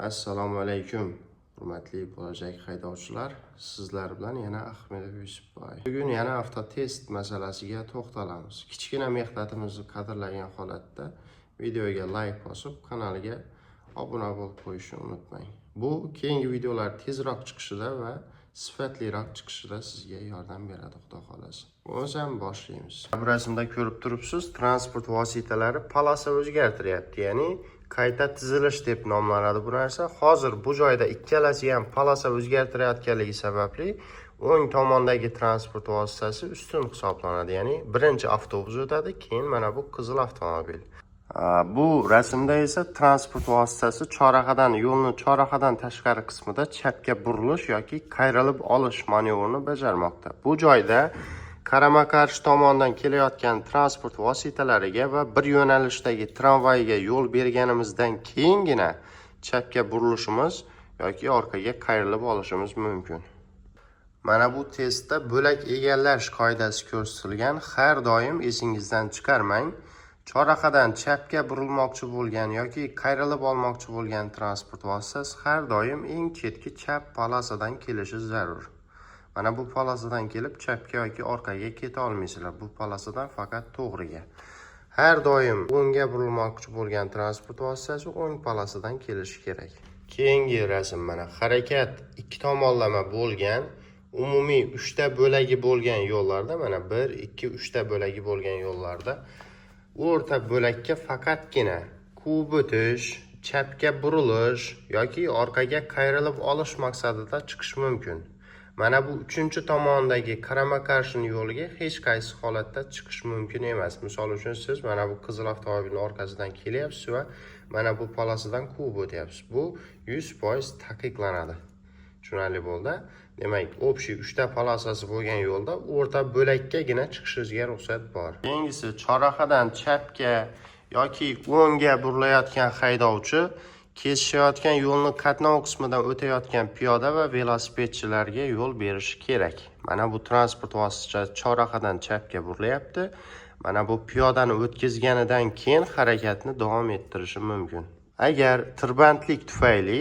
Assalomu alaykum, hurmatli bo'lajak haydovchilar. Sizlar bilan yana Ahmedov Yusufboy. Bugun yana avtotest masalasiga to'xtalamiz. Kichkina mehnatimizni qadrlagan holatda videoga layk bosib, kanalga obuna bo'lib qo'yishni unutmang. Bu keyingi videolar tezroq chiqishida va sifatliroq chiqishida sizga yordam beradi, Xudo xohlasa. Bo'lmasam, boshlaymiz. Bu rasmda ko'rib turibsiz, transport vositalari полоса o'zgartiryapti, ya'ni qayta tizilish deb nomlanadi bu narsa. Hozir bu joyda ikkalasi ham полоса o'zgartirayotganligi sababli o'ng tomondagi transport vositasi ustun hisoblanadi, ya'ni birinchi avtobus o'tadi, keyin mana bu qizil avtomobil. Bu rasmda esa transport vositasi chorrahadan, yo'lni chorrahadan tashqari qismida chapga burilish yoki qayrilib olish manevrini bajarmoqda. Bu joyda qarama qarshi tomondan kelayotgan transport vositalariga va bir yo'nalishdagi tramvayga yo'l berganimizdan keyingina chapga burilishimiz yoki orqaga qayrilib olishimiz mumkin. Mana bu testda bo'lak egallash qoidasi ko'rsatilgan. Har doim esingizdan chiqarmang, chorrahadan chapga burilmoqchi bo'lgan yoki qayrilib olmoqchi bo'lgan transport vositasi har doim eng chetki chap полоса dan kelishi zarur. Mana bu полоса dan kelib chapga yoki orqaga keta olmaysizlar, bu полоса dan faqat to'g'riga. Har doim o'ngga burilmoqchi bo'lgan transport vositasi o'ng полоса dan kelishi kerak. Keyingi rasm. Mana harakat ikki tomonlama bo'lgan, umumiy uchta bo'lagi bo'lgan yo'llarda, mana bir, ikki, uchta bo'lagi bo'lgan yo'llarda o'rta bo'lakka faqatgina quvib o'tish, chapga burilish yoki orqaga qayrilib olish maqsadida chiqish mumkin. Mana bu uchinchi tomondagi qarama qarshi yo'lga hech qaysi holatda chiqish mumkin emas. Misol uchun, siz mana bu qizil avtomobilni orqasidan kelyapsiz va mana bu полоса dan quvib o'tyapsiz. Bu 100% taqiqlanadi. Tushunarli bo'ldi. Demak, общий uchta полоса si bo'lgan yo'lda o'rta bo'lakkagina chiqishingizga ruxsat bor. Keyingisi, chorrahadan chapga yoki o'ngga burilayotgan haydovchi kesishayotgan yo'lni qatnov qismidan o'tayotgan piyoda va velosipedchilarga yo'l berishi kerak. Mana bu transport vositasi chorrahadan chapga burilyapti. Mana bu piyodani o'tkazganidan keyin harakatni davom ettirishi mumkin. Agar tirbandlik tufayli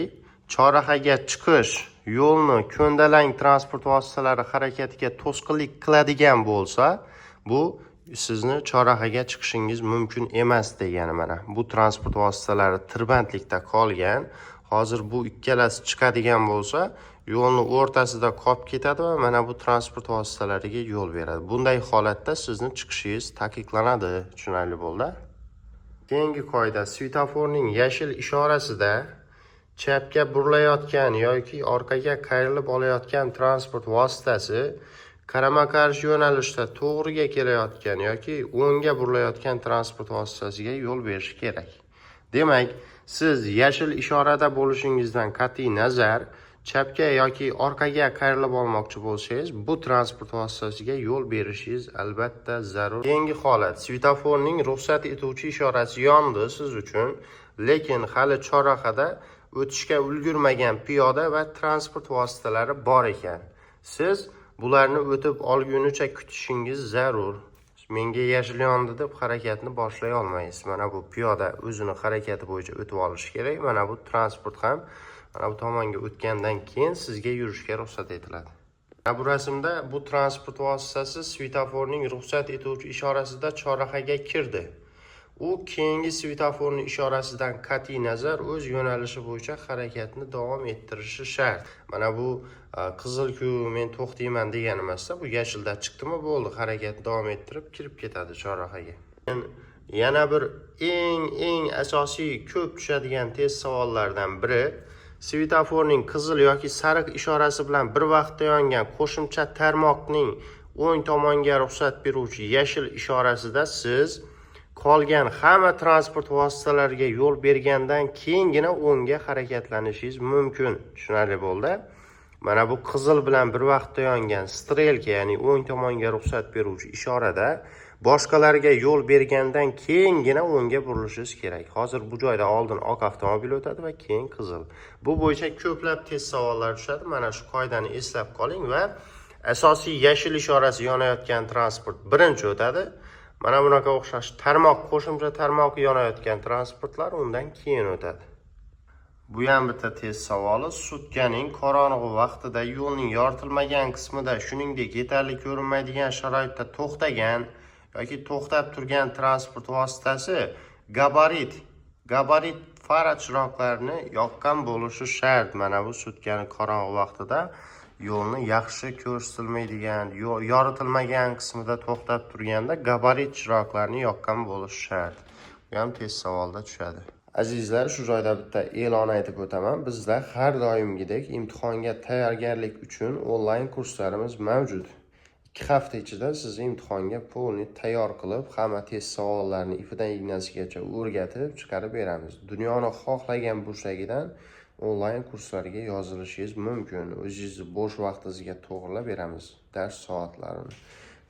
chorrahaga chiqish yo'lni ko'ndalang transport vositalari harakatiga to'sqinlik qiladigan bo'lsa, bu sizni chorrahaga chiqishingiz mumkin emas degani. Mana bu transport vositalari tirbandlikda qolgan. Hozir bu ikkalasi chiqadigan bo'lsa, yo'lni o'rtasida qolib ketadi va mana bu transport vositalariga yo'l beradi. Bunday holatda sizni chiqishingiz taqiqlanadi. Tushunarli bo'ldi. Keyingi qoida: svetoforning yashil ishorasida chapga burilayotgan yoki orqaga qayrilib olayotgan transport vositasi qarama qarshi yo'nalishda to'g'riga kelayotgan yoki o'ngga burilayotgan transport vositasiga yo'l berishi kerak. Demak, siz yashil ishorada bo'lishingizdan qat'iy nazar chapga yoki orqaga qayrilib olmoqchi bo'lsangiz, bu transport vositasiga yo'l berishingiz albatta zarur. Keyingi holat: svetoforning ruxsat etuvchi ishorasi yondi siz uchun, lekin hali chorrahada o'tishga ulgurmagan piyoda va transport vositalari bor ekan. Siz bularni o'tib olgunicha kutishingiz zarur. Menga yashil yondi deb harakatni boshlay olmaysiz. Mana bu piyoda o'zini harakati bo'yicha o'tib olishi kerak. Mana bu transport ham mana bu tomonga o'tgandan keyin sizga yurishga ruxsat etiladi. Mana bu rasmda bu transport vositasi svetoforning ruxsat etuvchi ishorasida chorrahaga kirdi. U keyingi svetoforning ishorasidan qat'iy nazar o'z yo'nalishi bo'yicha harakatni davom ettirishi shart. Mana bu qizil-ku, men to'xtayman degani emasda, bu yashilda chiqdimi, bo'ldi, harakatni davom ettirib kirib ketadi chorrahaga. Yana bir eng eng asosiy, ko'p tushadigan test savollaridan biri: svetoforning qizil yoki sariq ishorasi bilan bir vaqtda yongan qo'shimcha tarmoqning o'ng tomonga ruxsat beruvchi yashil ishorasida siz qolgan hamma transport vositalariga yo'l bergandan keyingina o'ngga harakatlanishingiz mumkin. Tushunarli bo'ldi. Mana bu qizil bilan bir vaqtda yongan стрелка, ya'ni o'ng tomonga ruxsat beruvchi ishorada boshqalarga yo'l bergandan keyingina o'ngga burilishingiz kerak. Hozir bu joyda oldin oq avtomobil o'tadi va keyin qizil. Bu bo'yicha ko'plab test savollar tushadi. Mana shu qoidani eslab qoling va asosiy yashil ishorasi yonayotgan transport birinchi o'tadi. Mana bunaqa o'xshash tarmoq, qo'shimcha tarmoq yonayotgan transportlar undan keyin o'tadi. Bu ham bitta test savoli. Sutkaning qorong'u vaqtida yo'lning yoritilmagan qismida, shuningdek, yetarli ko'rinmaydigan sharoitda to'xtagan yoki to'xtab turgan transport vositasi gabarit fara chiroqlarini yoqqan bo'lishi shart. Mana bu sutkani qorong'u vaqtida yo'lni yaxshi ko'rsatilmaydigan, yoritilmagan qismida to'xtab turganda gabarit chiroqlarni yoqqan bo'lishi shart. Bu ham test savolda tushadi. Azizlar, shu joyda bitta e'lon aytib o'taman. Bizda har doimgidek imtihonga tayyorgarlik uchun onlayn kurslarimiz mavjud. 2 hafta ichida sizni imtihonga полный tayyor qilib, hamma test savollarini ipidan ignasigacha o'rgatib chiqarib beramiz. Dunyoni xohlagan burchagidan onlayn kurslarga yozilishingiz mumkin. O'zingizni bo'sh vaqtingizga to'g'irlab beramiz dars soatlarini.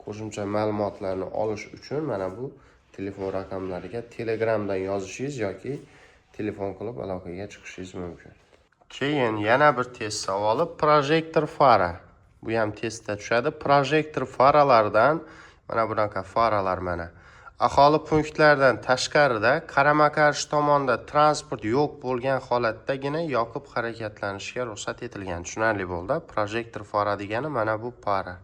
Qo'shimcha ma'lumotlarni olish uchun mana bu telefon raqamlariga Telegramdan yozishingiz yoki telefon qilib aloqaga chiqishingiz mumkin. Keyin yana bir test savoli: projektor fara. Bu ham testda tushadi. Projektor faralardan, mana bunaqa faralar, mana, aholi punktlaridan tashqarida, qarama qarshi tomonda transport yo'q bo'lgan holatdagina yoqib harakatlanishga ruxsat etilgan. Tushunarli bo'ldi. Projektor fara degani mana bu fara.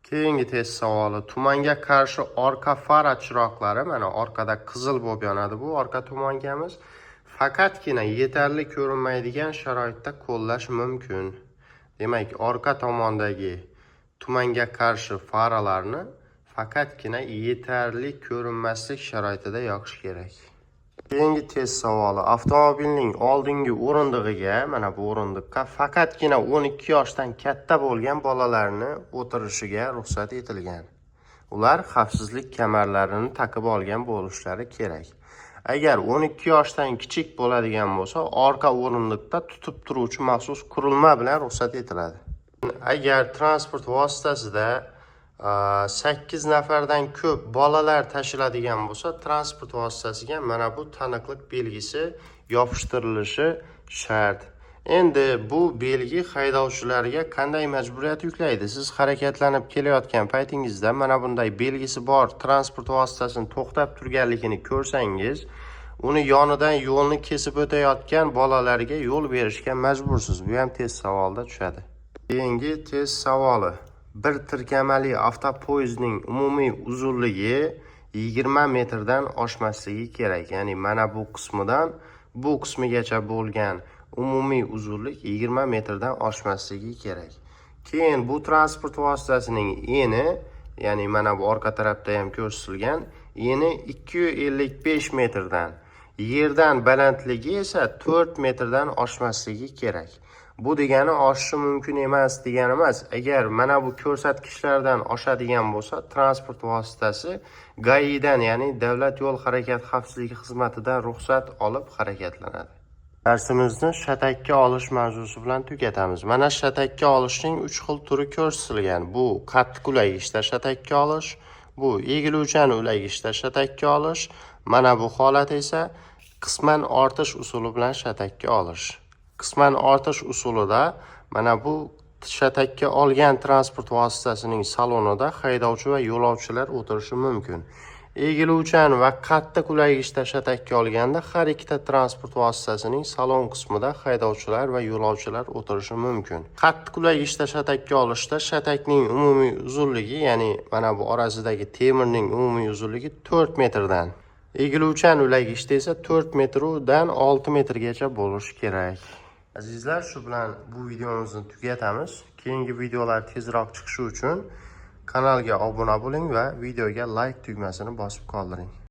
Keyingi test savoli: tumanga qarshi orqa fara chiroqlari, mana orqada qizil bo'lib yonadi bu orqa tumangamiz, faqatgina yetarli ko'rinmaydigan sharoitda qo'llash mumkin. Demak, orqa tomondagi tumanga qarshi faralarni faqatgina yetarli ko'rinmaslik sharoitida yoqish kerak. Keyingi test savoli: avtomobilning oldingi o'rindig'iga, mana bu o'rindiqqa faqatgina 12 yoshdan katta bo'lgan bolalarni o'tirishiga ruxsat etilgan. Ular xavfsizlik kamarlarini taqib olgan bo'lishlari kerak. Agar 12 yoshdan kichik bo'ladigan bo'lsa, orqa o'rindiqda tutib turuvchi maxsus qurilma bilan ruxsat etiladi. Agar transport vositasida 8 nafardan ko'p bolalar tashiladigan bo'lsa, transport vositasiga mana bu taniqlik belgisi yopishtirilishi shart. Endi bu belgi haydovchilarga qanday majburiyat yuklaydi? Siz harakatlanib kelayotgan paytingizda mana bunday belgisi bor transport vositasini to'xtab turganligini ko'rsangiz, uni yonidan yo'lni kesib o'tayotgan bolalarga yo'l berishga majbursiz. Bu ham test savolda tushadi. Keyingi test savoli: bir tirkamali avtopoyezdning umumiy uzunligi 20 metrdan oshmasligi kerak. Ya'ni mana bu qismidan bu qismigacha bo'lgan umumiy uzunlik 20 metrdan oshmasligi kerak. Keyin bu transport vositasining eni, ya'ni mana bu orqa tarafda ham ko'rsatilgan, eni 255 metrdan, yerdan balandligi esa 4 metrdan oshmasligi kerak. Bu degani oshishi mumkin emas degani emas. Agar mana bu ko'rsatkichlardan oshadigan bo'lsa, transport vositasi GAIdan, ya'ni Davlat yo'l harakati xavfsizligi xizmatidan ruxsat olib harakatlanadi. Darsimizni shatakka olish mavzusi bilan tugatamiz. Mana, shatakka olishning uch xil turi ko'rsatilgan. Bu qattiq ulagichda shatakka olish, bu egiluvchan ulagichda shatakka olish, mana bu holat esa qisman ortish usuli bilan shatakka olish. Qisman ortish usulida mana bu shatakka olgan transport vositasining salonida haydovchi va yo'lovchilar o'tirishi mumkin. Egiluvchan va qattiq ulagichda shatakka olganda har ikkita transport vositasining salon qismida haydovchilar va yo'lovchilar o'tirishi mumkin. Qattiq ulagichda shatakka olishda shatakning umumiy uzunligi, ya'ni mana bu orasidagi temirning umumiy uzunligi 4 metrdan, egiluvchan ulagichda esa 4 metrdan 6 metrgacha bo'lishi kerak. Azizlar, shu bilan bu videomizni tugatamiz. Keyingi videolar tezroq chiqishi uchun kanalga obuna bo'ling va videoga layk tugmasini bosib qoldiring.